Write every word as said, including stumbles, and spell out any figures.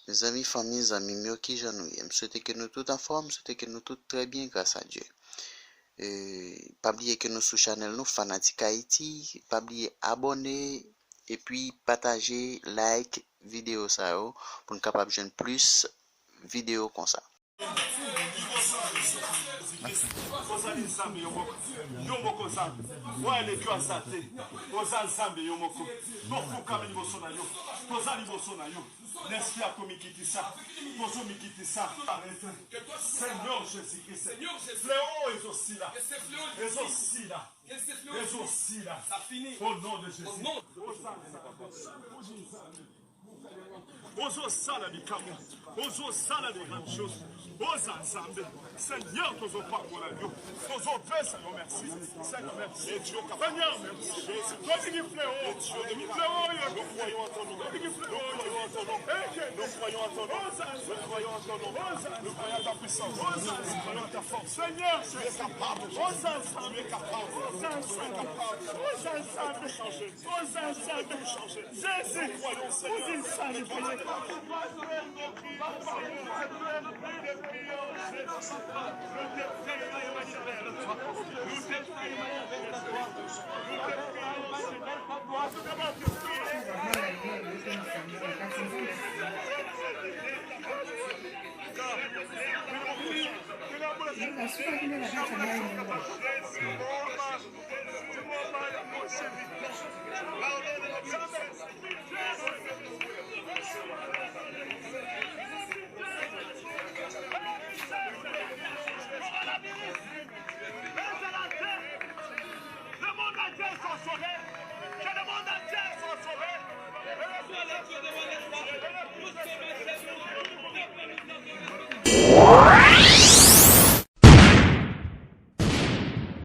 Mezanmi, fanmi, zanmi m yo, kijan nou ye? M swete ke nou tout anfòm, m swete ke nou tout trè byen, gras a Dye. E, pa bliye ke nou sou chanèl nou, Fanatik Ayiti. Pa bliye abòne, epi pataje, like videyo sa yo, pou n kapab jwenn plis videyo konsa. Ozali nzambe yo moko, yo moko nzambe. Wa ele kywa sate. Ozali nzambe yo moko. Tofuka mini bosona yo. Tozali bosona yo. Nèsi ato mikitisa. Tozo mikitisa. Seigneur Jésus-Christ. Fléau ezosila. Ezosila. Ezosila. Au nom de Jésus. Ozali nzambe. Ozo sala bikamo. Ozo sala de grandes choses. Oza nzambe. Seigneur, tozo pa bola yo. Tozo pesa yo, merci. Seigneur, merci. Seigneur, merci. Jésus. Toi qui dis fléau. Toi qui dis fléau, yo. Nous croyons en ton nom. Toi qui dis fléau, yo. Nous croyons en ton nom. Nous croyons en ton nom. Nous croyons en ton nom. Nous croyons en ta puissance. Nous croyons en ta force. Seigneur, tu es capable. Oza nzambe. Tu es capable. Oza nzambe. Oza nzambe. Jésus, ou di sa li vle.